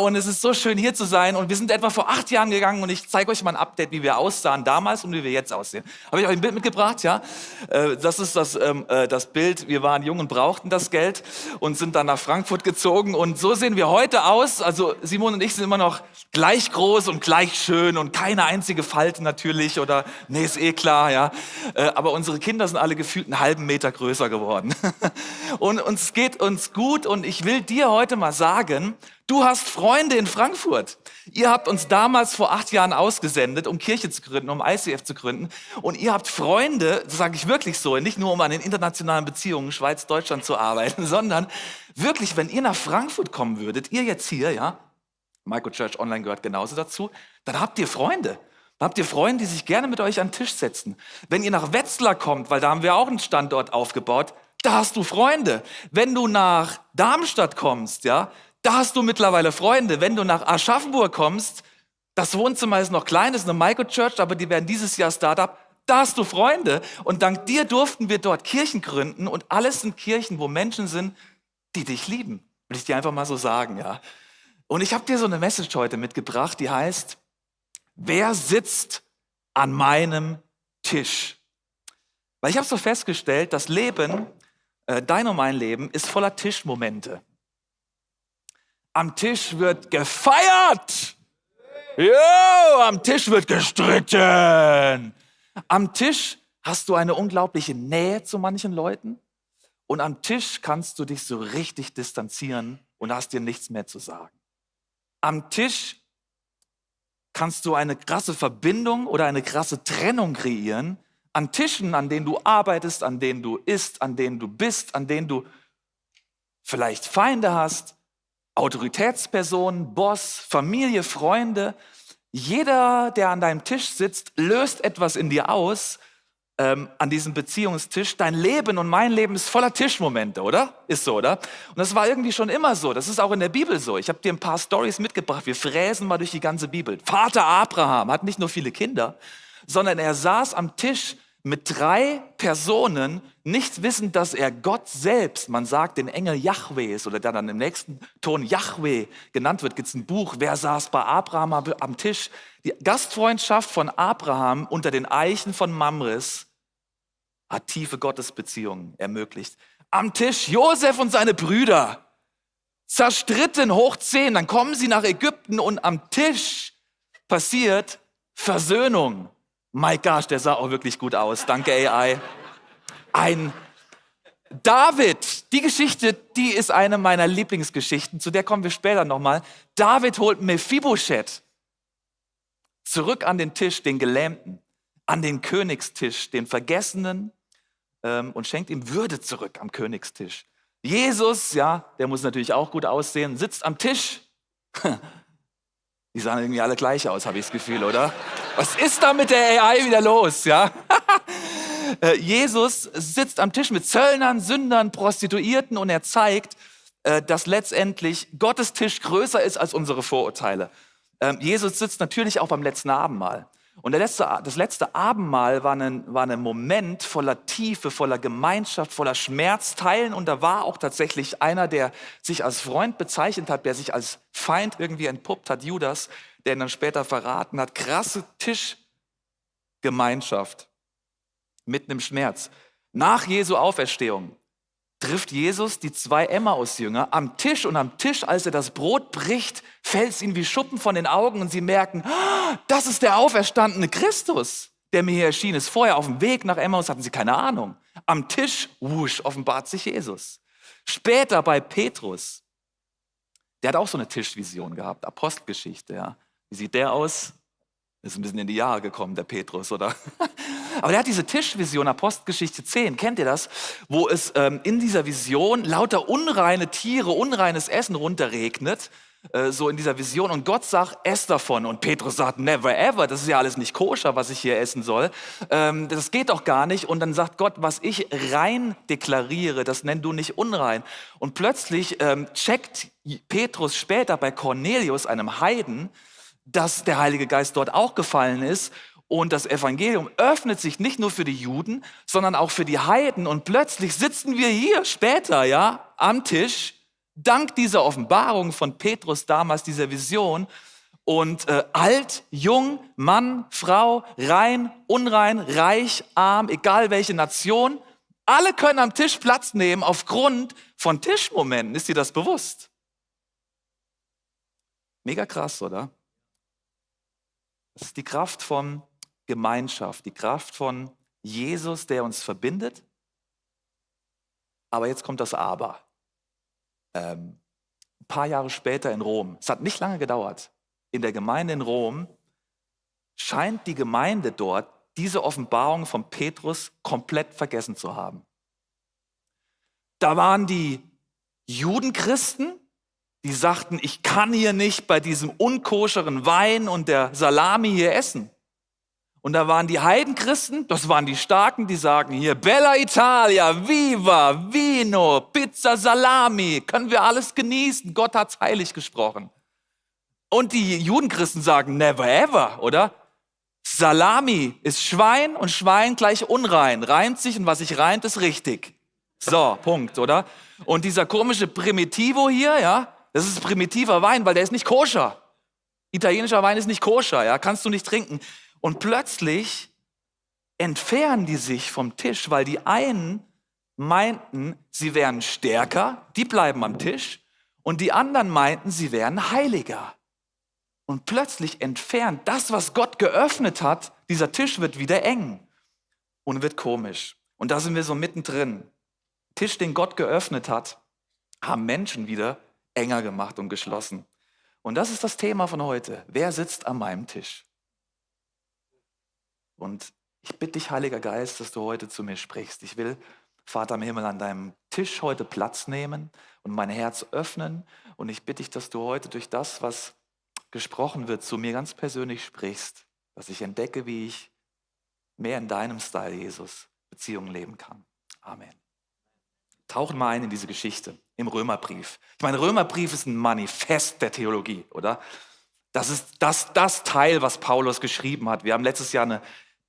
Und es ist so schön, hier zu sein. Und wir sind etwa vor 8 Jahren gegangen und ich zeige euch mal ein Update, wie wir aussahen damals und wie wir jetzt aussehen. Habe ich euch ein Bild mitgebracht, ja? Das ist das Bild. Wir waren jung und brauchten das Geld und sind dann nach Frankfurt gezogen. Und so sehen wir heute aus. Also Simon und ich sind immer noch gleich groß und gleich schön und keine einzige Falte natürlich. Oder, nee, ist eh klar, ja? Aber unsere Kinder sind alle gefühlt einen halben Meter größer geworden. Und uns geht uns gut und ich will dir heute mal sagen, du hast Freunde in Frankfurt. Ihr habt uns damals vor 8 Jahren ausgesendet, um Kirche zu gründen, um ICF zu gründen. Und ihr habt Freunde, das sage ich wirklich so, nicht nur um an den internationalen Beziehungen Schweiz, Deutschland zu arbeiten, sondern wirklich, wenn ihr nach Frankfurt kommen würdet, ihr jetzt hier, ja, Micro Church Online gehört genauso dazu, dann habt ihr Freunde. Dann habt ihr Freunde, die sich gerne mit euch an den Tisch setzen. Wenn ihr nach Wetzlar kommt, weil da haben wir auch einen Standort aufgebaut, da hast du Freunde. Wenn du nach Darmstadt kommst, ja, da hast du mittlerweile Freunde. Wenn du nach Aschaffenburg kommst, das Wohnzimmer ist noch klein, ist eine Microchurch, aber die werden dieses Jahr Startup, da hast du Freunde. Und dank dir durften wir dort Kirchen gründen und alles sind Kirchen, wo Menschen sind, die dich lieben. Will ich dir einfach mal so sagen, ja. Und ich habe dir so eine Message heute mitgebracht, die heißt, wer sitzt an meinem Tisch? Weil ich habe so festgestellt, das Leben, dein und mein Leben, ist voller Tischmomente. Am Tisch wird gefeiert. Jo, am Tisch wird gestritten. Am Tisch hast du eine unglaubliche Nähe zu manchen Leuten. Und am Tisch kannst du dich so richtig distanzieren und hast dir nichts mehr zu sagen. Am Tisch kannst du eine krasse Verbindung oder eine krasse Trennung kreieren. An Tischen, an denen du arbeitest, an denen du isst, an denen du bist, an denen du vielleicht Feinde hast, Autoritätspersonen, Boss, Familie, Freunde. Jeder, der an deinem Tisch sitzt, löst etwas in dir aus, an diesem Beziehungstisch. Dein Leben und mein Leben ist voller Tischmomente, oder? Ist so, oder? Und das war irgendwie schon immer so. Das ist auch in der Bibel so. Ich habe dir ein paar Storys mitgebracht. Wir fräsen mal durch die ganze Bibel. Vater Abraham hat nicht nur viele Kinder, sondern er saß am Tisch mit 3 Personen, nicht wissend, dass er Gott selbst, man sagt den Engel Jahwes oder der dann im nächsten Ton Jahwe genannt wird, gibt es ein Buch, wer saß bei Abraham am Tisch. Die Gastfreundschaft von Abraham unter den Eichen von Mamres hat tiefe Gottesbeziehungen ermöglicht. Am Tisch Josef und seine Brüder, zerstritten hoch 10, dann kommen sie nach Ägypten und am Tisch passiert Versöhnung. My gosh, der sah auch wirklich gut aus. Danke AI. Ein David, die Geschichte, die ist eine meiner Lieblingsgeschichten, zu der kommen wir später nochmal. David holt Mephibosheth zurück an den Tisch, den Gelähmten, an den Königstisch, den Vergessenen und schenkt ihm Würde zurück am Königstisch. Jesus, ja, der muss natürlich auch gut aussehen, sitzt am Tisch. Die sahen irgendwie alle gleich aus, habe ich das Gefühl, oder? Was ist da mit der AI wieder los, ja? Jesus sitzt am Tisch mit Zöllnern, Sündern, Prostituierten und er zeigt, dass letztendlich Gottes Tisch größer ist als unsere Vorurteile. Jesus sitzt natürlich auch beim letzten Abendmahl. Und das letzte Abendmahl war ein Moment voller Tiefe, voller Gemeinschaft, voller Schmerz teilen. Und da war auch tatsächlich einer, der sich als Freund bezeichnet hat, der sich als Feind irgendwie entpuppt hat, Judas, der ihn dann später verraten hat. Krasse Tischgemeinschaft mitten im Schmerz. Nach Jesu Auferstehung trifft Jesus die 2 Emmaus-Jünger am Tisch und am Tisch, als er das Brot bricht, fällt es ihnen wie Schuppen von den Augen und sie merken, das ist der auferstandene Christus, der mir hier erschienen ist. Vorher auf dem Weg nach Emmaus hatten sie keine Ahnung. Am Tisch, wusch, offenbart sich Jesus. Später bei Petrus, der hat auch so eine Tischvision gehabt, Apostelgeschichte, ja. Wie sieht der aus? Ist ein bisschen in die Jahre gekommen, der Petrus, oder? Aber der hat diese Tischvision, Apostelgeschichte 10, kennt ihr das? Wo es in dieser Vision lauter unreine Tiere, unreines Essen runterregnet, so in dieser Vision. Und Gott sagt, ess davon. Und Petrus sagt, never ever, das ist ja alles nicht koscher, was ich hier essen soll. Das geht doch gar nicht. Und dann sagt Gott, was ich rein deklariere, das nenn du nicht unrein. Und plötzlich checkt Petrus später bei Cornelius, einem Heiden, dass der Heilige Geist dort auch gefallen ist und das Evangelium öffnet sich nicht nur für die Juden, sondern auch für die Heiden und plötzlich sitzen wir hier später, ja, am Tisch Dank dieser Offenbarung von Petrus damals, dieser Vision, und alt, jung, Mann, Frau, rein, unrein, reich, arm, egal welche Nation, alle können am Tisch Platz nehmen aufgrund von Tischmomenten. Ist dir das bewusst? Mega krass, oder? Das ist die Kraft von Gemeinschaft, die Kraft von Jesus, der uns verbindet. Aber jetzt kommt das Aber. Ein paar Jahre später in Rom, es hat nicht lange gedauert, in der Gemeinde in Rom scheint die Gemeinde dort diese Offenbarung von Petrus komplett vergessen zu haben. Da waren die Judenchristen, die sagten, ich kann hier nicht bei diesem unkoscheren Wein und der Salami hier essen. Und da waren die Heidenchristen, das waren die Starken, die sagen hier, Bella Italia, Viva, Vino, Pizza, Salami, können wir alles genießen, Gott hat's heilig gesprochen. Und die Judenchristen sagen, never ever, oder? Salami ist Schwein und Schwein gleich unrein, reimt sich und was sich reimt, ist richtig. So, Punkt, oder? Und dieser komische Primitivo hier, ja, das ist primitiver Wein, weil der ist nicht koscher. Italienischer Wein ist nicht koscher, ja, kannst du nicht trinken. Und plötzlich entfernen die sich vom Tisch, weil die einen meinten, sie wären stärker, die bleiben am Tisch, und die anderen meinten, sie wären heiliger. Und plötzlich entfernt das, was Gott geöffnet hat, dieser Tisch wird wieder eng und wird komisch. Und da sind wir so mittendrin. Tisch, den Gott geöffnet hat, haben Menschen wieder enger gemacht und geschlossen. Und das ist das Thema von heute. Wer sitzt an meinem Tisch? Und ich bitte dich, Heiliger Geist, dass du heute zu mir sprichst. Ich will, Vater im Himmel, an deinem Tisch heute Platz nehmen und mein Herz öffnen. Und ich bitte dich, dass du heute durch das, was gesprochen wird, zu mir ganz persönlich sprichst, dass ich entdecke, wie ich mehr in deinem Style, Jesus, Beziehungen leben kann. Amen. Tauchen mal ein in diese Geschichte im Römerbrief. Ich meine, Römerbrief ist ein Manifest der Theologie, oder? Das ist das Teil, was Paulus geschrieben hat. Wir haben letztes Jahr eine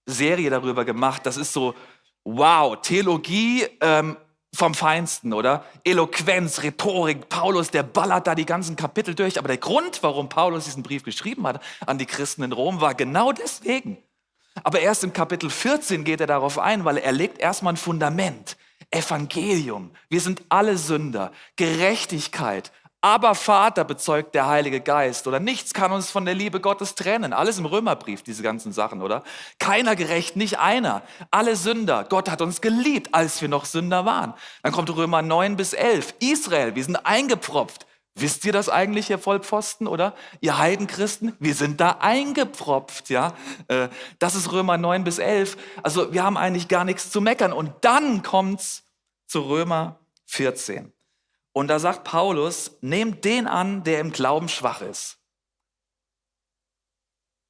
Serie darüber gemacht. Das ist so, wow, Theologie vom Feinsten, oder? Eloquenz, Rhetorik, Paulus, der ballert da die ganzen Kapitel durch. Aber der Grund, warum Paulus diesen Brief geschrieben hat an die Christen in Rom, war genau deswegen. Aber erst im Kapitel 14 geht er darauf ein, weil er legt erstmal ein Fundament. Evangelium, wir sind alle Sünder, Gerechtigkeit, aber Vater bezeugt der Heilige Geist, oder nichts kann uns von der Liebe Gottes trennen. Alles im Römerbrief, diese ganzen Sachen, oder? Keiner gerecht, nicht einer. Alle Sünder. Gott hat uns geliebt, als wir noch Sünder waren. Dann kommt Römer 9 bis 11. Israel, wir sind eingepfropft. Wisst ihr das eigentlich, ihr Vollpfosten, oder? Ihr Heidenchristen, wir sind da eingepfropft, ja? Das ist Römer 9 bis 11. Also wir haben eigentlich gar nichts zu meckern. Und dann kommt's zu Römer 14. Und da sagt Paulus, nehmt den an, der im Glauben schwach ist.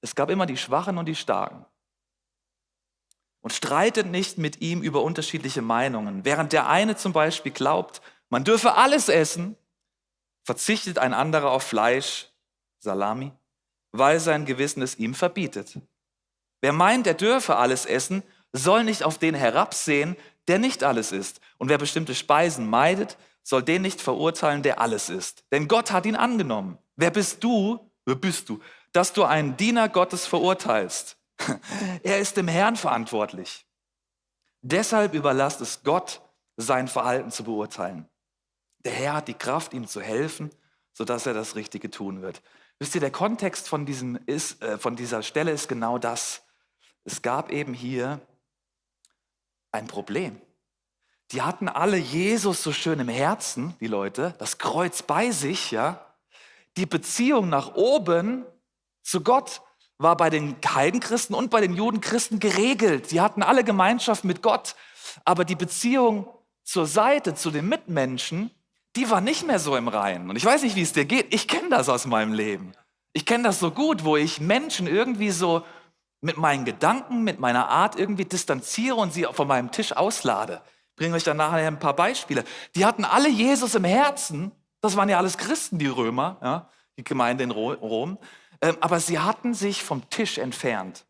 Es gab immer die Schwachen und die Starken. Und streitet nicht mit ihm über unterschiedliche Meinungen. Während der eine zum Beispiel glaubt, man dürfe alles essen, verzichtet ein anderer auf Fleisch, Salami, weil sein Gewissen es ihm verbietet. Wer meint, er dürfe alles essen, soll nicht auf den herabsehen, der nicht alles isst. Und wer bestimmte Speisen meidet, soll den nicht verurteilen, der alles isst. Denn Gott hat ihn angenommen. Wer bist du, dass du einen Diener Gottes verurteilst? Er ist dem Herrn verantwortlich. Deshalb überlasst es Gott, sein Verhalten zu beurteilen. Der Herr hat die Kraft, ihm zu helfen, sodass er das Richtige tun wird. Wisst ihr, der Kontext von dieser Stelle ist genau das. Es gab eben hier ein Problem. Die hatten alle Jesus so schön im Herzen, die Leute, das Kreuz bei sich, ja. Die Beziehung nach oben zu Gott war bei den Heidenchristen und bei den Judenchristen geregelt. Die hatten alle Gemeinschaft mit Gott, aber die Beziehung zur Seite, zu den Mitmenschen, die war nicht mehr so im Reinen. Und ich weiß nicht, wie es dir geht. Ich kenne das aus meinem Leben. Ich kenne das so gut, wo ich Menschen irgendwie so mit meinen Gedanken, mit meiner Art irgendwie distanziere und sie von meinem Tisch auslade. Ich bringe euch dann nachher ein paar Beispiele. Die hatten alle Jesus im Herzen. Das waren ja alles Christen, die Römer, ja, die Gemeinde in Rom. Aber sie hatten sich vom Tisch entfernt.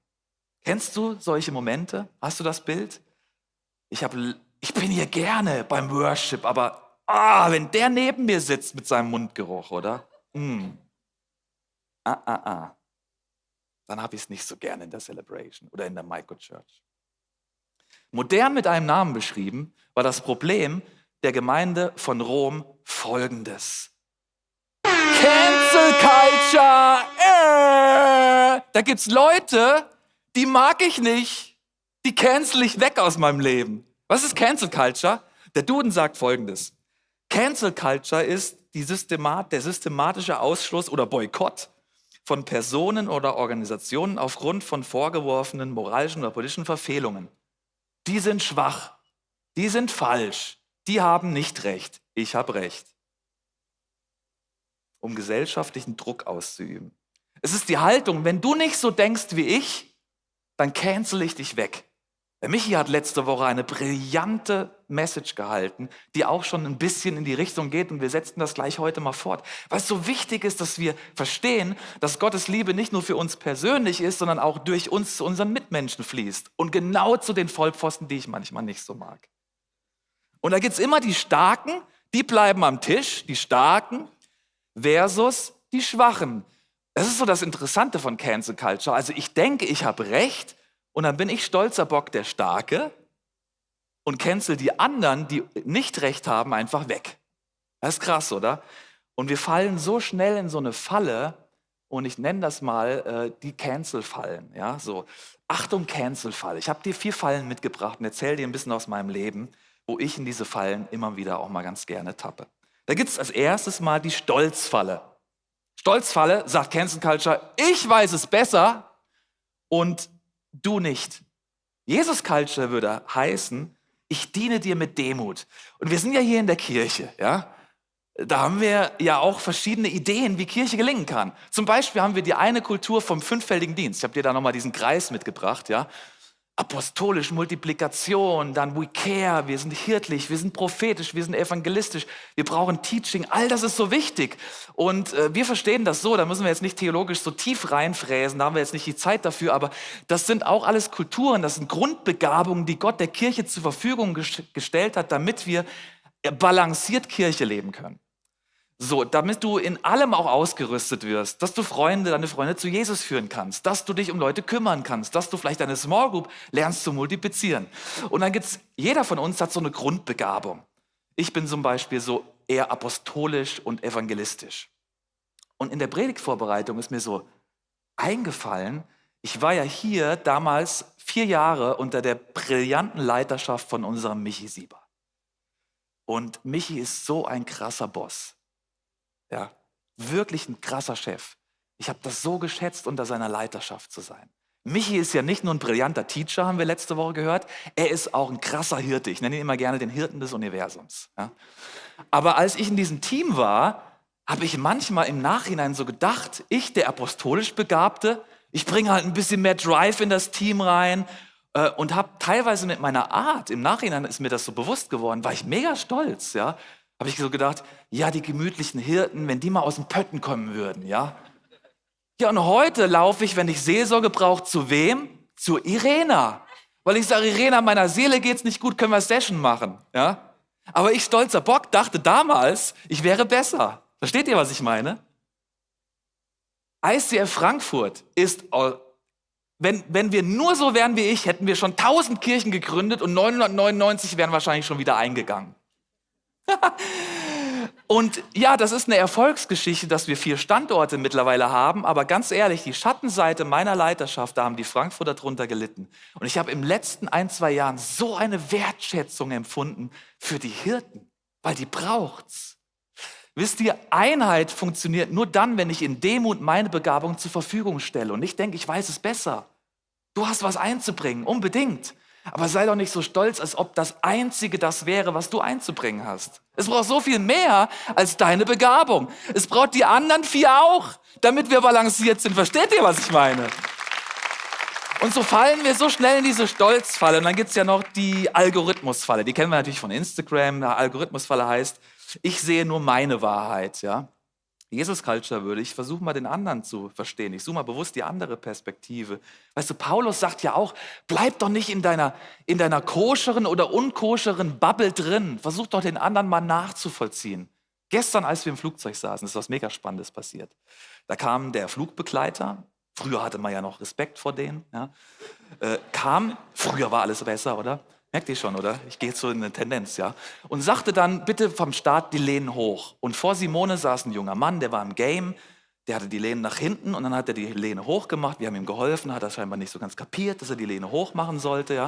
Kennst du solche Momente? Hast du das Bild? Ich bin hier gerne beim Worship, aber wenn der neben mir sitzt mit seinem Mundgeruch, oder? Dann habe ich es nicht so gerne in der Celebration oder in der Microchurch. Modern mit einem Namen beschrieben war das Problem der Gemeinde von Rom folgendes. Cancel Culture! Da gibt's Leute, die mag ich nicht. Die cancel ich weg aus meinem Leben. Was ist Cancel Culture? Der Duden sagt Folgendes. Cancel Culture ist der systematische Ausschluss oder Boykott von Personen oder Organisationen aufgrund von vorgeworfenen moralischen oder politischen Verfehlungen. Die sind schwach, die sind falsch, die haben nicht recht, ich habe recht. Um gesellschaftlichen Druck auszuüben. Es ist die Haltung, wenn du nicht so denkst wie ich, dann cancel ich dich weg. Der Michi hat letzte Woche eine brillante Message gehalten, die auch schon ein bisschen in die Richtung geht und wir setzen das gleich heute mal fort. Weil es so wichtig ist, dass wir verstehen, dass Gottes Liebe nicht nur für uns persönlich ist, sondern auch durch uns zu unseren Mitmenschen fließt und genau zu den Vollpfosten, die ich manchmal nicht so mag. Und da gibt es immer die Starken, die bleiben am Tisch, die Starken versus die Schwachen. Das ist so das Interessante von Cancel Culture. Also ich denke, ich habe recht, und dann bin ich stolzer Bock, der Starke, und cancel die anderen, die nicht recht haben, einfach weg. Das ist krass, oder? Und wir fallen so schnell in so eine Falle, und ich nenne das mal die Cancel-Fallen. Ja, so. Achtung, Cancel-Falle. Ich habe dir 4 Fallen mitgebracht und erzähle dir ein bisschen aus meinem Leben, wo ich in diese Fallen immer wieder auch mal ganz gerne tappe. Da gibt es als erstes mal die Stolzfalle. Stolzfalle, sagt Cancel Culture, ich weiß es besser und du nicht. Jesus Culture würde heißen, ich diene dir mit Demut. Und wir sind ja hier in der Kirche, ja. Da haben wir ja auch verschiedene Ideen, wie Kirche gelingen kann. Zum Beispiel haben wir die eine Kultur vom 5-fältigen Dienst. Ich habe dir da nochmal diesen Kreis mitgebracht, ja. Apostolisch, Multiplikation, dann we care, wir sind hirtlich, wir sind prophetisch, wir sind evangelistisch, wir brauchen Teaching, all das ist so wichtig. Und wir verstehen das so, da müssen wir jetzt nicht theologisch so tief reinfräsen, da haben wir jetzt nicht die Zeit dafür, aber das sind auch alles Kulturen, das sind Grundbegabungen, die Gott der Kirche zur Verfügung gestellt hat, damit wir balanciert Kirche leben können. So, damit du in allem auch ausgerüstet wirst, dass du deine Freunde zu Jesus führen kannst, dass du dich um Leute kümmern kannst, dass du vielleicht deine Small Group lernst zu multiplizieren. Und dann jeder von uns hat so eine Grundbegabung. Ich bin zum Beispiel so eher apostolisch und evangelistisch. Und in der Predigtvorbereitung ist mir so eingefallen, ich war ja hier damals 4 Jahre unter der brillanten Leiterschaft von unserem Michi Sieber. Und Michi ist so ein krasser Boss. Ja, wirklich ein krasser Chef. Ich habe das so geschätzt, unter seiner Leiterschaft zu sein. Michi ist ja nicht nur ein brillanter Teacher, haben wir letzte Woche gehört. Er ist auch ein krasser Hirte. Ich nenne ihn immer gerne den Hirten des Universums. Ja. Aber als ich in diesem Team war, habe ich manchmal im Nachhinein so gedacht, ich, der apostolisch Begabte, ich bringe halt ein bisschen mehr Drive in das Team rein und habe teilweise mit meiner Art, im Nachhinein ist mir das so bewusst geworden, war ich mega stolz, ja. Habe ich so gedacht, ja, die gemütlichen Hirten, wenn die mal aus den Pötten kommen würden, ja. Ja, und heute laufe ich, wenn ich Seelsorge brauche, zu wem? Zu Irena. Weil ich sage, Irena, meiner Seele geht's nicht gut, können wir Session machen, ja. Aber ich, stolzer Bock, dachte damals, ich wäre besser. Versteht ihr, was ich meine? ICF Frankfurt ist, wenn wir nur so wären wie ich, hätten wir schon 1000 Kirchen gegründet und 999 wären wahrscheinlich schon wieder eingegangen. Und ja, das ist eine Erfolgsgeschichte, dass wir 4 Standorte mittlerweile haben, aber ganz ehrlich, die Schattenseite meiner Leiterschaft, da haben die Frankfurter drunter gelitten. Und ich habe im letzten 1-2 Jahren so eine Wertschätzung empfunden für die Hirten, weil die braucht's. Wisst ihr, Einheit funktioniert nur dann, wenn ich in Demut meine Begabung zur Verfügung stelle und ich denke, ich weiß es besser. Du hast was einzubringen, unbedingt. Aber sei doch nicht so stolz, als ob das Einzige das wäre, was du einzubringen hast. Es braucht so viel mehr als deine Begabung. Es braucht die anderen 4 auch, damit wir balanciert sind. Versteht ihr, was ich meine? Und so fallen wir so schnell in diese Stolzfalle. Und dann gibt's ja noch die Algorithmusfalle. Die kennen wir natürlich von Instagram. Die Algorithmusfalle heißt, ich sehe nur meine Wahrheit. Ja? Jesus-Culture würde ich versuche mal den anderen zu verstehen. Ich suche mal bewusst die andere Perspektive. Weißt du, Paulus sagt ja auch, bleib doch nicht in deiner koscheren oder unkoscheren Bubble drin. Versuch doch den anderen mal nachzuvollziehen. Gestern, als wir im Flugzeug saßen, ist was mega Spannendes passiert. Da kam der Flugbegleiter, früher hatte man ja noch Respekt vor denen, ja, früher war alles besser, oder? Merkt ihr schon, oder? Ich gehe jetzt so in eine Tendenz, ja. Und sagte dann, bitte vom Start die Lehnen hoch. Und vor Simone saß ein junger Mann, der war im Game, der hatte die Lehnen nach hinten und dann hat er die Lehne hochgemacht. Wir haben ihm geholfen, hat er scheinbar nicht so ganz kapiert, dass er die Lehne hoch machen sollte, ja.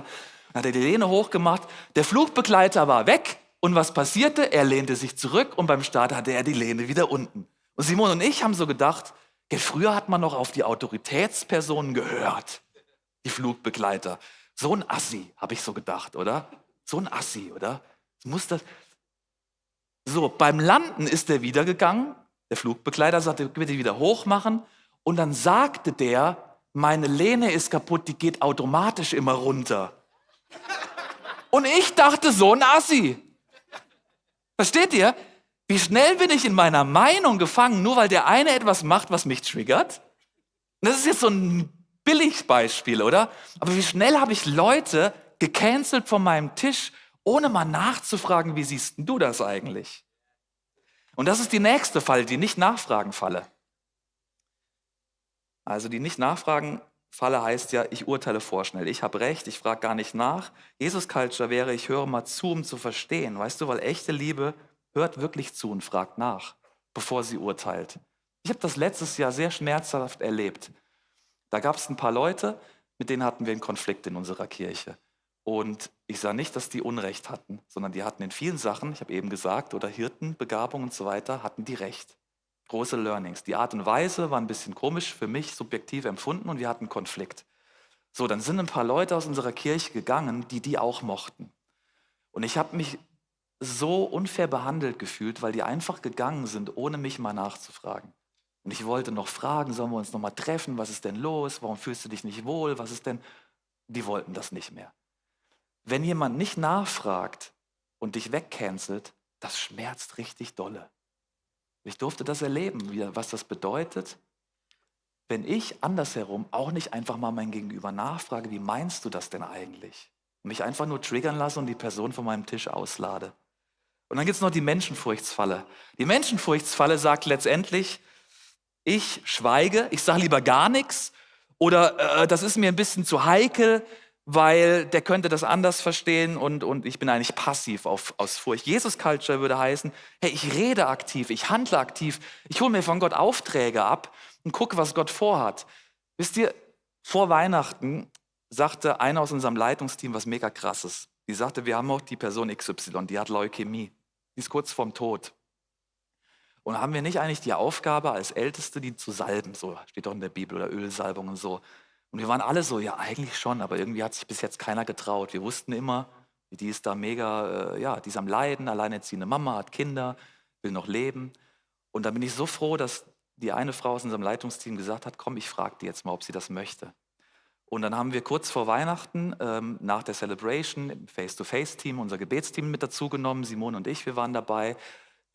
Dann hat er die Lehne hochgemacht, der Flugbegleiter war weg und was passierte? Er lehnte sich zurück und beim Start hatte er die Lehne wieder unten. Und Simone und ich haben so gedacht, früher hat man noch auf die Autoritätspersonen gehört, die Flugbegleiter. So ein Assi, habe ich so gedacht, oder? So ein Assi, oder? Muss das. So, beim Landen ist er wieder gegangen. Der Flugbegleiter sagte, bitte wieder hoch machen. Und dann sagte der, meine Lehne ist kaputt, die geht automatisch immer runter. Und ich dachte, so ein Assi. Versteht ihr? Wie schnell bin ich in meiner Meinung gefangen, nur weil der eine etwas macht, was mich triggert? Das ist jetzt so ein Billigbeispiel, oder? Aber wie schnell habe ich Leute gecancelt von meinem Tisch, ohne mal nachzufragen, wie siehst denn du das eigentlich? Und das ist die nächste Falle, die Nicht-Nachfragen-Falle. Also die Nicht-Nachfragen-Falle heißt ja, ich urteile vorschnell. Ich habe Recht, ich frage gar nicht nach. Jesus-Culture wäre, ich höre mal zu, um zu verstehen. Weißt du, weil echte Liebe hört wirklich zu und fragt nach, bevor sie urteilt. Ich habe das letztes Jahr sehr schmerzhaft erlebt. Da gab es ein paar Leute, mit denen hatten wir einen Konflikt in unserer Kirche. Und ich sah nicht, dass die Unrecht hatten, sondern die hatten in vielen Sachen, ich habe eben gesagt, oder Hirten, Begabung und so weiter, hatten die Recht. Große Learnings. Die Art und Weise war ein bisschen komisch für mich, subjektiv empfunden und wir hatten Konflikt. So, dann sind ein paar Leute aus unserer Kirche gegangen, die auch mochten. Und ich habe mich so unfair behandelt gefühlt, weil die einfach gegangen sind, ohne mich mal nachzufragen. Und ich wollte noch fragen, sollen wir uns noch mal treffen? Was ist denn los? Warum fühlst du dich nicht wohl? Was ist denn? Die wollten das nicht mehr. Wenn jemand nicht nachfragt und dich wegcancelt, das schmerzt richtig dolle. Ich durfte das erleben, was das bedeutet, wenn ich andersherum auch nicht einfach mal mein Gegenüber nachfrage, wie meinst du das denn eigentlich? Und mich einfach nur triggern lasse und die Person von meinem Tisch auslade. Und dann gibt es noch die Menschenfurchtsfalle. Die Menschenfurchtsfalle sagt letztendlich, ich schweige, ich sage lieber gar nichts oder das ist mir ein bisschen zu heikel, weil der könnte das anders verstehen und ich bin eigentlich passiv aus Furcht. Jesus-Culture würde heißen, hey, ich rede aktiv, ich handle aktiv, ich hole mir von Gott Aufträge ab und gucke, was Gott vorhat. Wisst ihr, vor Weihnachten sagte einer aus unserem Leitungsteam was mega krasses. Die sagte, wir haben auch die Person XY, die hat Leukämie, die ist kurz vorm Tod. Und haben wir nicht eigentlich die Aufgabe, als Älteste die zu salben, so steht doch in der Bibel, oder Ölsalbung und so. Und wir waren alle so, ja eigentlich schon, aber irgendwie hat sich bis jetzt keiner getraut. Wir wussten immer, die ist da mega, die ist am Leiden, alleinerziehende Mama, hat Kinder, will noch leben. Und da bin ich so froh, dass die eine Frau aus unserem Leitungsteam gesagt hat, komm, ich frage die jetzt mal, ob sie das möchte. Und dann haben wir kurz vor Weihnachten, nach der Celebration, im Face-to-Face-Team, unser Gebetsteam mit dazu genommen, Simone und ich, wir waren dabei,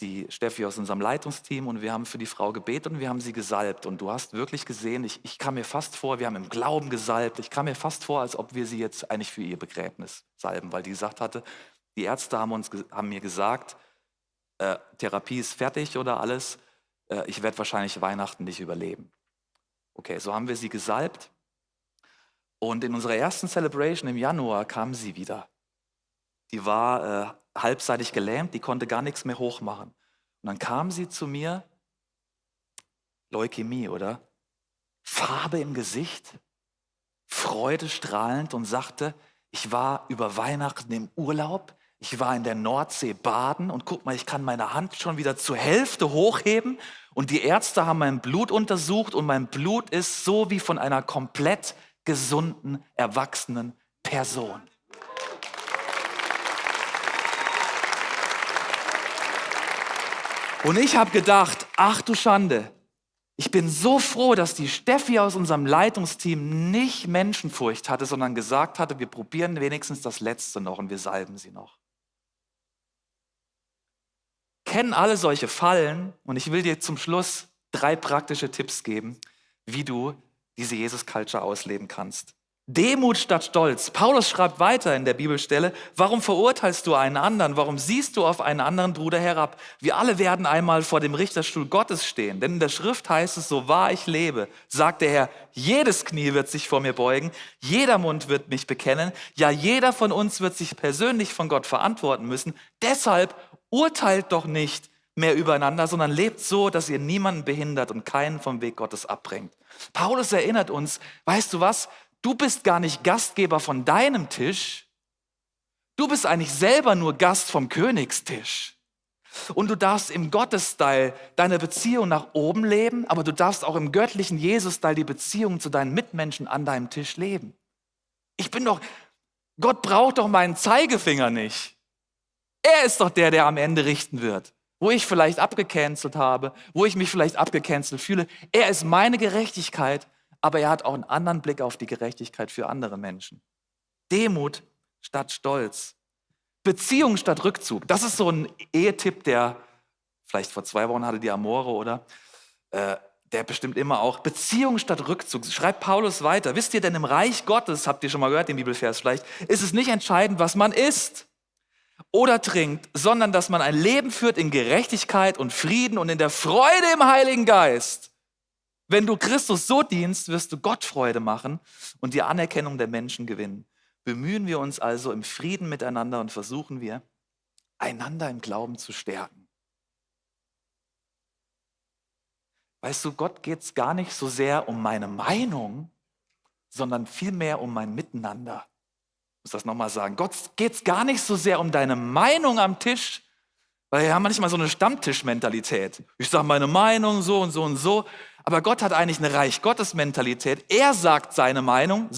die Steffi aus unserem Leitungsteam und wir haben für die Frau gebetet und wir haben sie gesalbt. Und du hast wirklich gesehen, ich kam mir fast vor, wir haben im Glauben gesalbt, ich kam mir fast vor, als ob wir sie jetzt eigentlich für ihr Begräbnis salben, weil die gesagt hatte, die Ärzte haben mir gesagt, Therapie ist fertig oder alles, ich werde wahrscheinlich Weihnachten nicht überleben. Okay, so haben wir sie gesalbt und in unserer ersten Celebration im Januar kam sie wieder. Die war halbseitig gelähmt, die konnte gar nichts mehr hochmachen. Und dann kam sie zu mir, Leukämie, oder? Farbe im Gesicht, freudestrahlend und sagte, ich war über Weihnachten im Urlaub, ich war in der Nordsee baden und guck mal, ich kann meine Hand schon wieder zur Hälfte hochheben und die Ärzte haben mein Blut untersucht und mein Blut ist so wie von einer komplett gesunden, erwachsenen Person. Und ich habe gedacht, ach du Schande, ich bin so froh, dass die Steffi aus unserem Leitungsteam nicht Menschenfurcht hatte, sondern gesagt hatte, wir probieren wenigstens das Letzte noch und wir salben sie noch. kennen alle solche Fallen und ich will dir zum Schluss 3 praktische Tipps geben, wie du diese Jesus-Culture ausleben kannst. Demut statt Stolz. Paulus schreibt weiter in der Bibelstelle, warum verurteilst du einen anderen? Warum siehst du auf einen anderen Bruder herab? Wir alle werden einmal vor dem Richterstuhl Gottes stehen. Denn in der Schrift heißt es, so wahr ich lebe, sagt der Herr, jedes Knie wird sich vor mir beugen, jeder Mund wird mich bekennen, ja jeder von uns wird sich persönlich von Gott verantworten müssen. Deshalb urteilt doch nicht mehr übereinander, sondern lebt so, dass ihr niemanden behindert und keinen vom Weg Gottes abbringt. Paulus erinnert uns, weißt du was? Du bist gar nicht Gastgeber von deinem Tisch. Du bist eigentlich selber nur Gast vom Königstisch. Und du darfst im Gottes-Style deine Beziehung nach oben leben, aber du darfst auch im göttlichen Jesus-Style die Beziehung zu deinen Mitmenschen an deinem Tisch leben. Gott braucht doch meinen Zeigefinger nicht. Er ist doch der am Ende richten wird. Wo ich vielleicht abgecancelt habe, wo ich mich vielleicht abgecancelt fühle. Er ist meine Gerechtigkeit. Aber er hat auch einen anderen Blick auf die Gerechtigkeit für andere Menschen. Demut statt Stolz. Beziehung statt Rückzug. Das ist so ein Ehetipp, der vielleicht vor 2 Wochen hatte die Amore, oder? Der bestimmt immer auch. Beziehung statt Rückzug. Schreibt Paulus weiter. Wisst ihr denn, im Reich Gottes, habt ihr schon mal gehört, den Bibelvers vielleicht, ist es nicht entscheidend, was man isst oder trinkt, sondern dass man ein Leben führt in Gerechtigkeit und Frieden und in der Freude im Heiligen Geist. Wenn du Christus so dienst, wirst du Gott Freude machen und die Anerkennung der Menschen gewinnen. Bemühen wir uns also im Frieden miteinander und versuchen wir, einander im Glauben zu stärken. Weißt du, Gott geht es gar nicht so sehr um meine Meinung, sondern vielmehr um mein Miteinander. Ich muss das nochmal sagen. Gott geht es gar nicht so sehr um deine Meinung am Tisch, weil wir haben manchmal so eine Stammtischmentalität. Ich sage meine Meinung so und so und so. Aber Gott hat eigentlich eine Reich-Gottes-Mentalität. Er sagt seine Meinung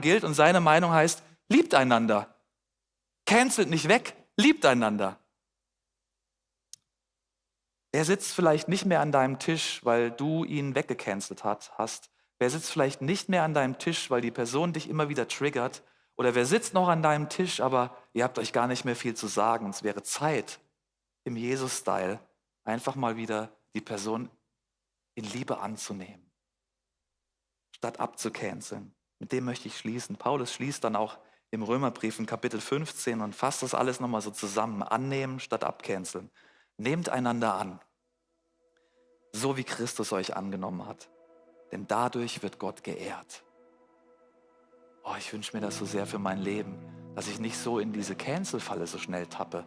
gilt und seine Meinung heißt, liebt einander. Cancelt nicht weg, liebt einander. Er sitzt vielleicht nicht mehr an deinem Tisch, weil du ihn weggecancelt hast. Wer sitzt vielleicht nicht mehr an deinem Tisch, weil die Person dich immer wieder triggert. Oder wer sitzt noch an deinem Tisch, aber ihr habt euch gar nicht mehr viel zu sagen. Und es wäre Zeit, im Jesus-Style einfach mal wieder die Person in Liebe anzunehmen, statt abzucanceln. Mit dem möchte ich schließen. Paulus schließt dann auch im Römerbrief in Kapitel 15 und fasst das alles nochmal so zusammen. Annehmen statt abcanceln. Nehmt einander an, so wie Christus euch angenommen hat. Denn dadurch wird Gott geehrt. Oh, ich wünsche mir das so sehr für mein Leben, dass ich nicht so in diese Cancel-Falle so schnell tappe.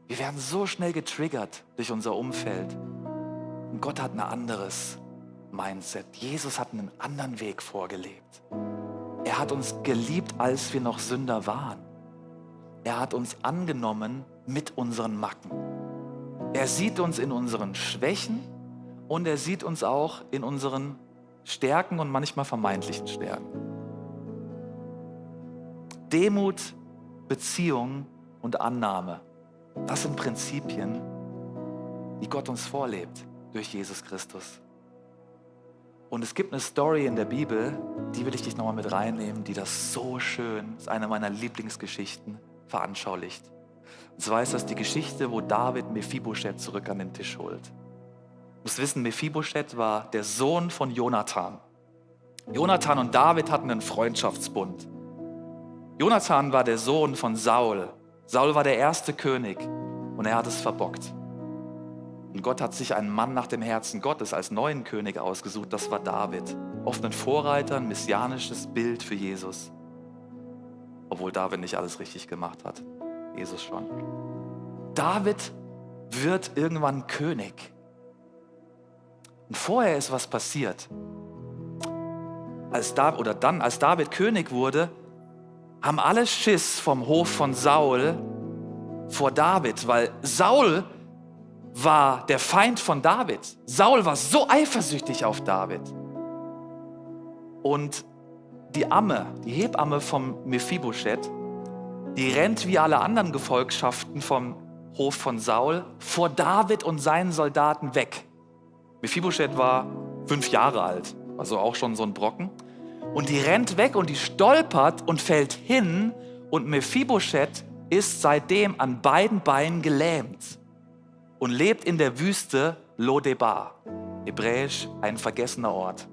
Wir werden so schnell getriggert durch unser Umfeld. Und Gott hat ein anderes Mindset. Jesus hat einen anderen Weg vorgelebt. Er hat uns geliebt, als wir noch Sünder waren. Er hat uns angenommen mit unseren Macken. Er sieht uns in unseren Schwächen und er sieht uns auch in unseren Stärken und manchmal vermeintlichen Stärken. Demut, Beziehung und Annahme. Das sind Prinzipien, die Gott uns vorlebt durch Jesus Christus. Und es gibt eine Story in der Bibel, die will ich dich nochmal mit reinnehmen, die das so schön, ist eine meiner Lieblingsgeschichten, veranschaulicht. Und zwar ist das die Geschichte, wo David Mephibosheth zurück an den Tisch holt. Du musst wissen, Mephibosheth war der Sohn von Jonathan. Jonathan und David hatten einen Freundschaftsbund. Jonathan war der Sohn von Saul. Saul war der erste König und er hat es verbockt. Und Gott hat sich einen Mann nach dem Herzen Gottes als neuen König ausgesucht, das war David. Oft ein Vorreiter, ein messianisches Bild für Jesus. Obwohl David nicht alles richtig gemacht hat. Jesus schon. David wird irgendwann König. Und vorher ist was passiert. Als David König wurde, haben alle Schiss vom Hof von Saul vor David, weil Saul war der Feind von David. Saul war so eifersüchtig auf David. Und die Hebamme vom Mephibosheth, die rennt wie alle anderen Gefolgschaften vom Hof von Saul vor David und seinen Soldaten weg. Mephibosheth war 5 Jahre alt, also auch schon so ein Brocken. Und die rennt weg und die stolpert und fällt hin und Mephibosheth ist seitdem an beiden Beinen gelähmt. und lebt in der Wüste Lodebar, hebräisch ein vergessener Ort.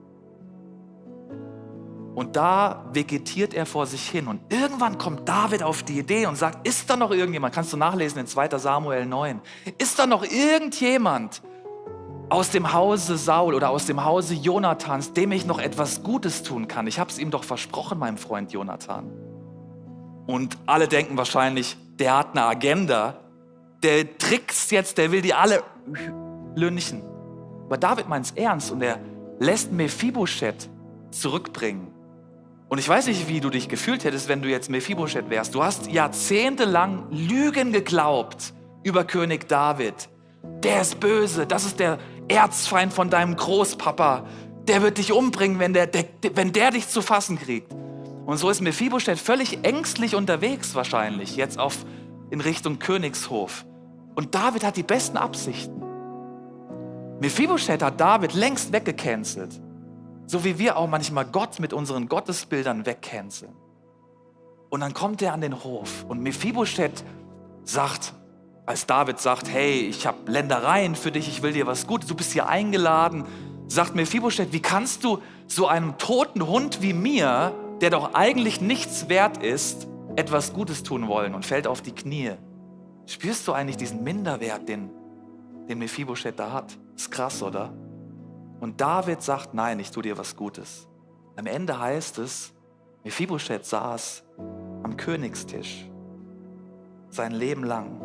Und da vegetiert er vor sich hin. Und irgendwann kommt David auf die Idee und sagt, ist da noch irgendjemand, kannst du nachlesen in 2. Samuel 9, ist da noch irgendjemand aus dem Hause Saul oder aus dem Hause Jonathans, dem ich noch etwas Gutes tun kann? Ich habe es ihm doch versprochen, meinem Freund Jonathan. Und alle denken wahrscheinlich, der hat eine Agenda, der trickst jetzt, der will die alle lynchen. Aber David meint es ernst und er lässt Mephibosheth zurückbringen. Und ich weiß nicht, wie du dich gefühlt hättest, wenn du jetzt Mephibosheth wärst. Du hast jahrzehntelang Lügen geglaubt über König David. Der ist böse, das ist der Erzfeind von deinem Großpapa. Der wird dich umbringen, wenn der dich zu fassen kriegt. Und so ist Mephibosheth völlig ängstlich unterwegs wahrscheinlich, jetzt in Richtung Königshof. Und David hat die besten Absichten. Mephibosheth hat David längst weggecancelt. So wie wir auch manchmal Gott mit unseren Gottesbildern wegcanceln. Und dann kommt er an den Hof und Mephibosheth sagt, als David sagt, hey, ich habe Ländereien für dich, ich will dir was Gutes, du bist hier eingeladen, sagt Mephibosheth, wie kannst du so einem toten Hund wie mir, der doch eigentlich nichts wert ist, etwas Gutes tun wollen, und fällt auf die Knie. Spürst du eigentlich diesen Minderwert, den Mephibosheth da hat? Ist krass, oder? Und David sagt, nein, ich tue dir was Gutes. Am Ende heißt es, Mephibosheth saß am Königstisch sein Leben lang.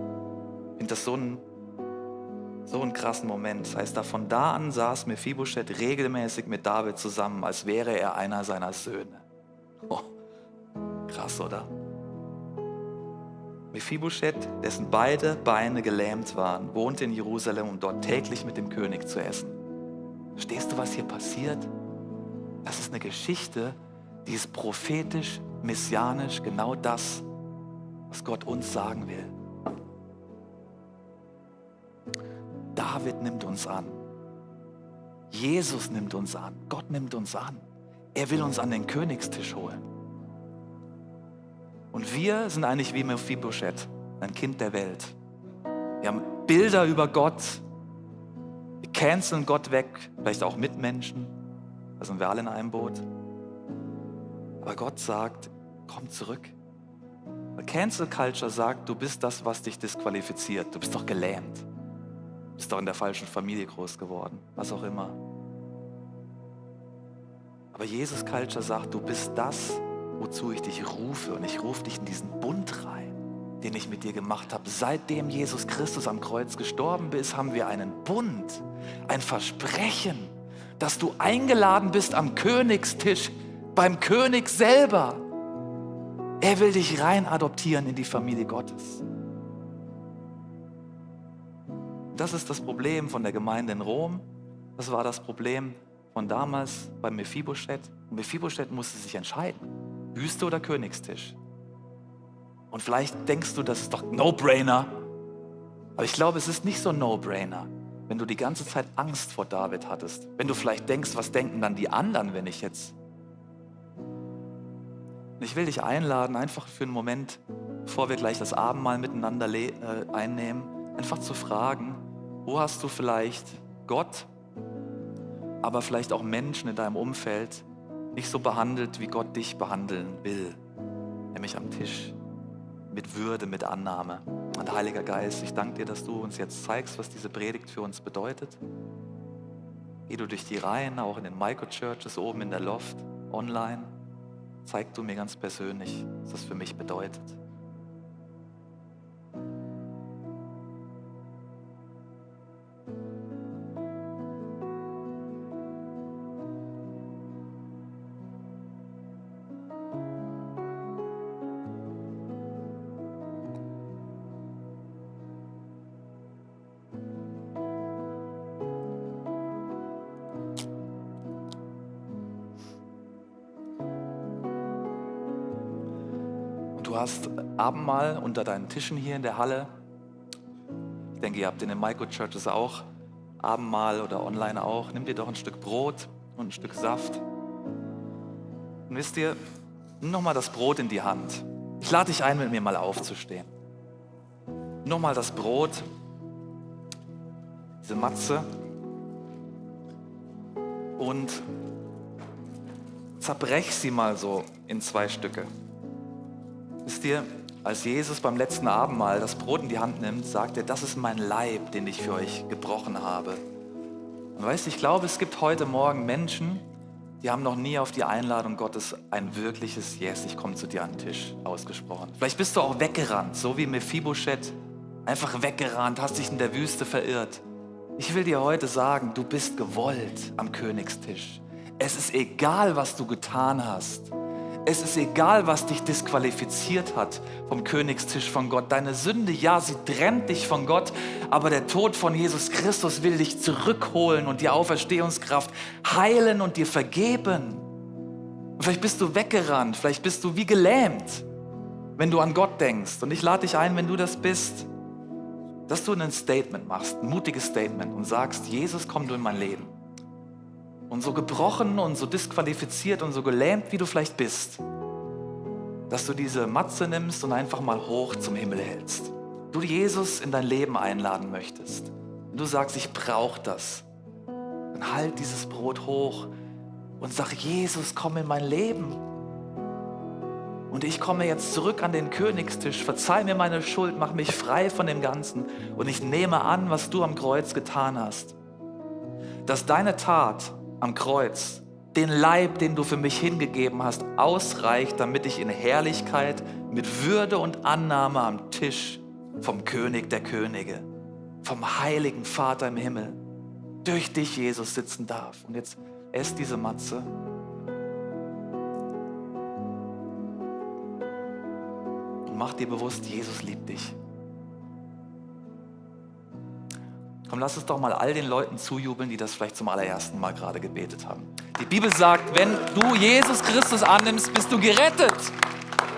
Ich finde das so einen krassen Moment. Das heißt, von da an saß Mephibosheth regelmäßig mit David zusammen, als wäre er einer seiner Söhne. Oh, krass, oder? Mephibosheth, dessen beide Beine gelähmt waren, wohnte in Jerusalem, um dort täglich mit dem König zu essen. Verstehst du, was hier passiert? Das ist eine Geschichte, die ist prophetisch, messianisch, genau das, was Gott uns sagen will. David nimmt uns an. Jesus nimmt uns an. Gott nimmt uns an. Er will uns an den Königstisch holen. Und wir sind eigentlich wie Mephibosheth, ein Kind der Welt. Wir haben Bilder über Gott. Wir canceln Gott weg, vielleicht auch Mitmenschen. Da sind wir alle in einem Boot. Aber Gott sagt, komm zurück. Weil Cancel Culture sagt, du bist das, was dich disqualifiziert. Du bist doch gelähmt. Du bist doch in der falschen Familie groß geworden. Was auch immer. Aber Jesus Culture sagt, du bist das, wozu ich dich rufe. Und ich rufe dich in diesen Bund rein, den ich mit dir gemacht habe. Seitdem Jesus Christus am Kreuz gestorben ist, haben wir einen Bund, ein Versprechen, dass du eingeladen bist am Königstisch, beim König selber. Er will dich rein adoptieren in die Familie Gottes. Das ist das Problem von der Gemeinde in Rom. Das war das Problem von damals bei Mephibosheth. Und Mephibosheth musste sich entscheiden. Wüste oder Königstisch? Und vielleicht denkst du, das ist doch No-Brainer. Aber ich glaube, es ist nicht so No-Brainer, wenn du die ganze Zeit Angst vor David hattest. Wenn du vielleicht denkst, was denken dann die anderen, wenn ich jetzt... Und ich will dich einladen, einfach für einen Moment, bevor wir gleich das Abendmahl miteinander einnehmen, einfach zu fragen, wo hast du vielleicht Gott, aber vielleicht auch Menschen in deinem Umfeld nicht so behandelt, wie Gott dich behandeln will. Nämlich am Tisch, mit Würde, mit Annahme. Und Heiliger Geist, ich danke dir, dass du uns jetzt zeigst, was diese Predigt für uns bedeutet. Geh du durch die Reihen, auch in den Microchurches, oben in der Loft, online. Zeig du mir ganz persönlich, was das für mich bedeutet. Du hast Abendmahl unter deinen Tischen hier in der Halle. Ich denke, ihr habt in den Microchurches auch Abendmahl oder online auch. Nimm dir doch ein Stück Brot und ein Stück Saft. Und wisst ihr, nimm nochmal das Brot in die Hand. Ich lade dich ein, mit mir mal aufzustehen. Nochmal das Brot diese Matze und zerbrech sie mal so in 2 Stücke. Wisst ihr, als Jesus beim letzten Abendmahl das Brot in die Hand nimmt, sagt er, das ist mein Leib, den ich für euch gebrochen habe. Und weißt du, ich glaube, es gibt heute Morgen Menschen, die haben noch nie auf die Einladung Gottes ein wirkliches Yes, ich komme zu dir an den Tisch ausgesprochen. Vielleicht bist du auch weggerannt, so wie Mephibosheth, einfach weggerannt, hast dich in der Wüste verirrt. Ich will dir heute sagen, du bist gewollt am Königstisch. Es ist egal, was du getan hast. Es ist egal, was dich disqualifiziert hat vom Königstisch von Gott. Deine Sünde, ja, sie trennt dich von Gott, aber der Tod von Jesus Christus will dich zurückholen und die Auferstehungskraft heilen und dir vergeben. Und vielleicht bist du weggerannt, vielleicht bist du wie gelähmt, wenn du an Gott denkst. Und ich lade dich ein, wenn du das bist, dass du ein Statement machst, ein mutiges Statement und sagst, Jesus, komm du in mein Leben. Und so gebrochen und so disqualifiziert und so gelähmt, wie du vielleicht bist, dass du diese Matze nimmst und einfach mal hoch zum Himmel hältst. Du Jesus in dein Leben einladen möchtest. Und du sagst, ich brauche das. Dann halt dieses Brot hoch und sag, Jesus, komm in mein Leben. Und ich komme jetzt zurück an den Königstisch, verzeih mir meine Schuld, mach mich frei von dem Ganzen und ich nehme an, was du am Kreuz getan hast. Dass deine Tat am Kreuz, den Leib, den du für mich hingegeben hast, ausreicht, damit ich in Herrlichkeit, mit Würde und Annahme am Tisch vom König der Könige, vom heiligen Vater im Himmel, durch dich, Jesus, sitzen darf. Und jetzt ess diese Matze. Und mach dir bewusst, Jesus liebt dich. Komm, lass es doch mal all den Leuten zujubeln, die das vielleicht zum allerersten Mal gerade gebetet haben. Die Bibel sagt, wenn du Jesus Christus annimmst, bist du gerettet.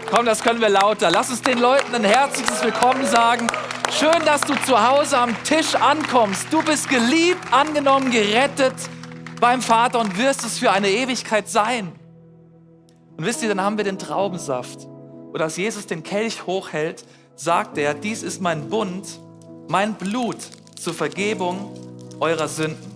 Komm, das können wir lauter. Lass uns den Leuten ein herzliches Willkommen sagen. Schön, dass du zu Hause am Tisch ankommst. Du bist geliebt, angenommen, gerettet beim Vater und wirst es für eine Ewigkeit sein. Und wisst ihr, dann haben wir den Traubensaft. Und als Jesus den Kelch hochhält, sagt er, dies ist mein Bund, mein Blut zur Vergebung eurer Sünden.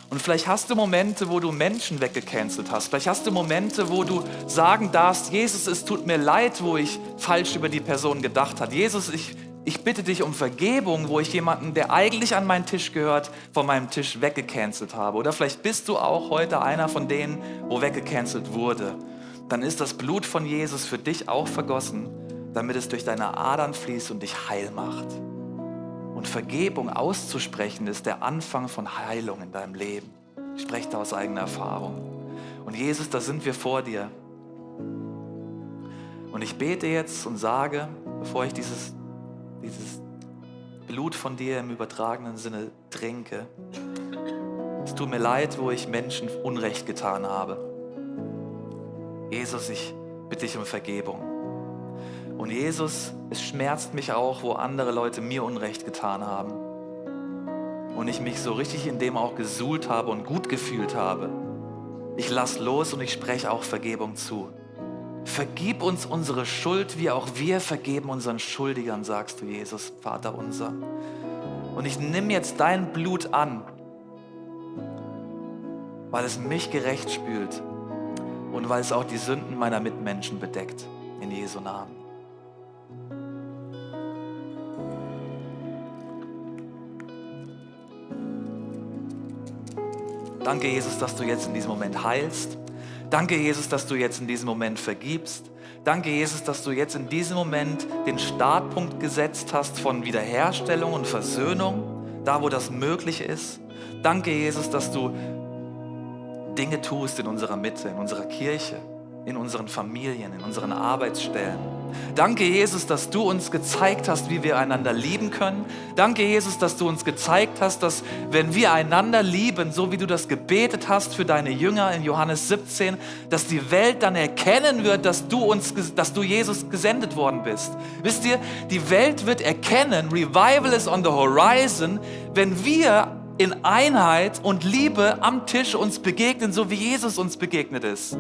Und vielleicht hast du Momente, wo du Menschen weggecancelt hast. Vielleicht hast du Momente, wo du sagen darfst, Jesus, es tut mir leid, wo ich falsch über die Person gedacht habe. Jesus, ich bitte dich um Vergebung, wo ich jemanden, der eigentlich an meinen Tisch gehört, von meinem Tisch weggecancelt habe. Oder vielleicht bist du auch heute einer von denen, wo weggecancelt wurde. Dann ist das Blut von Jesus für dich auch vergossen, damit es durch deine Adern fließt und dich heil macht. Und Vergebung auszusprechen ist der Anfang von Heilung in deinem Leben. Ich spreche da aus eigener Erfahrung. Und Jesus, da sind wir vor dir. Und ich bete jetzt und sage, bevor ich dieses Blut von dir im übertragenen Sinne trinke, es tut mir leid, wo ich Menschen Unrecht getan habe. Jesus, ich bitte dich um Vergebung. Und Jesus, es schmerzt mich auch, wo andere Leute mir Unrecht getan haben. Und ich mich so richtig in dem auch gesuhlt habe und gut gefühlt habe. Ich lass los und ich spreche auch Vergebung zu. Vergib uns unsere Schuld, wie auch wir vergeben unseren Schuldigern, sagst du, Jesus, Vater unser. Und ich nehme jetzt dein Blut an, weil es mich gerecht spült und weil es auch die Sünden meiner Mitmenschen bedeckt. In Jesu Namen. Danke, Jesus, dass du jetzt in diesem Moment heilst. Danke, Jesus, dass du jetzt in diesem Moment vergibst. Danke, Jesus, dass du jetzt in diesem Moment den Startpunkt gesetzt hast von Wiederherstellung und Versöhnung, da wo das möglich ist. Danke, Jesus, dass du Dinge tust in unserer Mitte, in unserer Kirche, in unseren Familien, in unseren Arbeitsstellen. Danke, Jesus, dass du uns gezeigt hast, wie wir einander lieben können. Danke, Jesus, dass du uns gezeigt hast, dass wenn wir einander lieben, so wie du das gebetet hast für deine Jünger in Johannes 17, dass die Welt dann erkennen wird, dass du Jesus gesendet worden bist. Wisst ihr, die Welt wird erkennen, Revival is on the horizon, wenn wir in Einheit und Liebe am Tisch uns begegnen, so wie Jesus uns begegnet ist.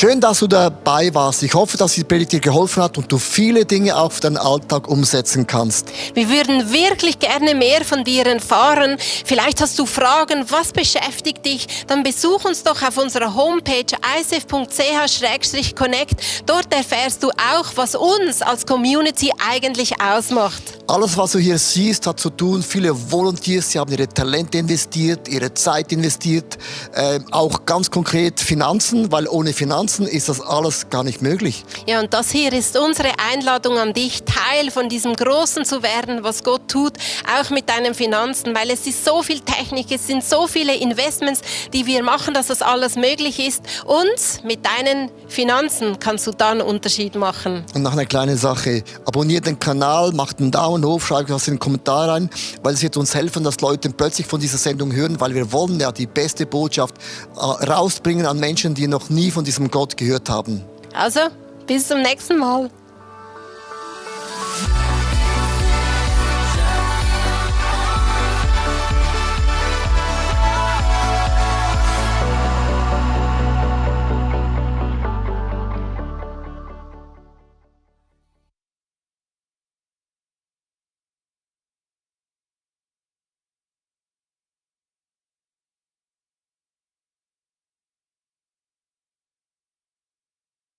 Schön, dass du dabei warst. Ich hoffe, dass die Predigt dir geholfen hat und du viele Dinge auch für deinen Alltag umsetzen kannst. Wir würden wirklich gerne mehr von dir erfahren. Vielleicht hast du Fragen, was beschäftigt dich? Dann besuch uns doch auf unserer Homepage icf.ch/connect. Dort erfährst du auch, was uns als Community eigentlich ausmacht. Alles, was du hier siehst, hat zu tun. Viele Volunteers, sie haben ihre Talente investiert, ihre Zeit investiert. Auch ganz konkret Finanzen, weil ohne Finanzen ist das alles gar nicht möglich. Ja, und das hier ist unsere Einladung an dich, Teil von diesem Großen zu werden, was Gott tut, auch mit deinen Finanzen, weil es ist so viel Technik, es sind so viele Investments, die wir machen, dass das alles möglich ist. Und mit deinen Finanzen kannst du dann einen Unterschied machen. Und noch eine kleine Sache. Abonniert den Kanal, macht einen Daumen hoch, schreibt was in den Kommentar rein, weil es wird uns helfen, dass Leute plötzlich von dieser Sendung hören, weil wir wollen ja die beste Botschaft rausbringen an Menschen, die noch nie von diesem Gott gehört haben. Also, bis zum nächsten Mal.